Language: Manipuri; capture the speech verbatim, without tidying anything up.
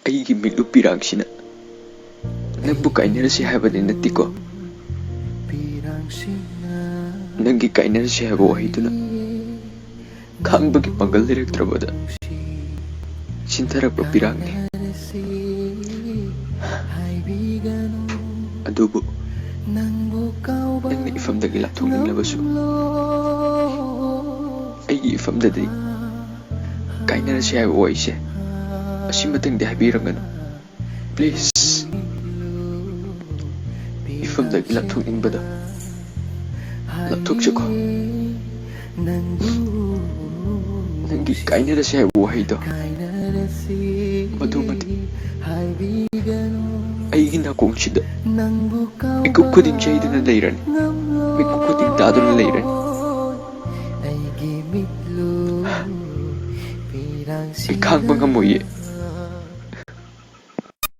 ꯑꯩꯒꯤ ꯃꯤꯠꯂꯨ ꯄꯤꯔꯥꯡꯁꯤꯅ ꯅꯪꯕꯨ ꯀꯥꯏꯅꯔꯁꯤ ꯍꯥꯏꯕꯗꯤ ꯅꯠꯇꯦꯀꯣ꯫ ꯅꯪꯒꯤ ꯀꯥꯏꯅꯔꯁꯤ ꯍꯥꯏꯕ ꯋꯥꯍꯩꯗꯨꯅ ꯈꯥꯡꯕꯒꯤ ꯄꯥꯡꯒꯜ ꯂꯩꯔꯛꯇ꯭ꯔꯕꯗ ꯁꯤꯟꯊꯔꯛꯄ ꯄꯤꯔꯥꯡꯅꯤ꯫ ꯑꯗꯨꯕꯨ ꯅꯪꯅ ꯏꯐꯝꯗꯒꯤ ꯂꯥꯞꯊꯣꯛꯅꯤꯡꯂꯕꯁꯨ, ꯑꯩꯒꯤ ꯏꯐꯝꯗꯗꯤ ꯀꯥꯏꯅꯔꯁꯤ ꯍꯥꯏꯕ ꯋꯥꯍꯩꯁꯦ ꯑꯁꯤꯃꯇꯪꯗꯤ ꯍꯥꯏꯕꯤꯔꯝꯒꯅꯨ꯫ Please. ꯏꯐꯝꯗꯒꯤ ꯂꯥꯞꯊꯣꯛꯅꯤꯡꯕꯗꯣ ꯂꯥꯞꯊꯣꯛꯆꯈꯣ꯫ ꯅꯪꯒꯤ ꯀꯥꯏꯅꯔꯁꯤ ꯍꯥꯏꯕ ꯋꯥꯍꯩꯗꯣ, ꯃꯗꯨꯃꯗꯤ ꯑꯩꯒꯤ ꯅꯥꯀꯣꯡꯁꯤꯗ ꯃꯤꯀꯨꯞ ꯈꯨꯗꯤꯡ ꯆꯩꯗꯨꯅ ꯂꯩꯔꯅꯤ, ꯃꯤꯀꯨꯞ ꯈꯨꯗꯤꯡ ꯇꯥꯗꯨꯅ ꯂꯩꯔꯅꯤ꯫ ꯑꯩ ꯈꯥꯡꯕ ꯉꯝꯃꯣꯏꯌꯦ꯫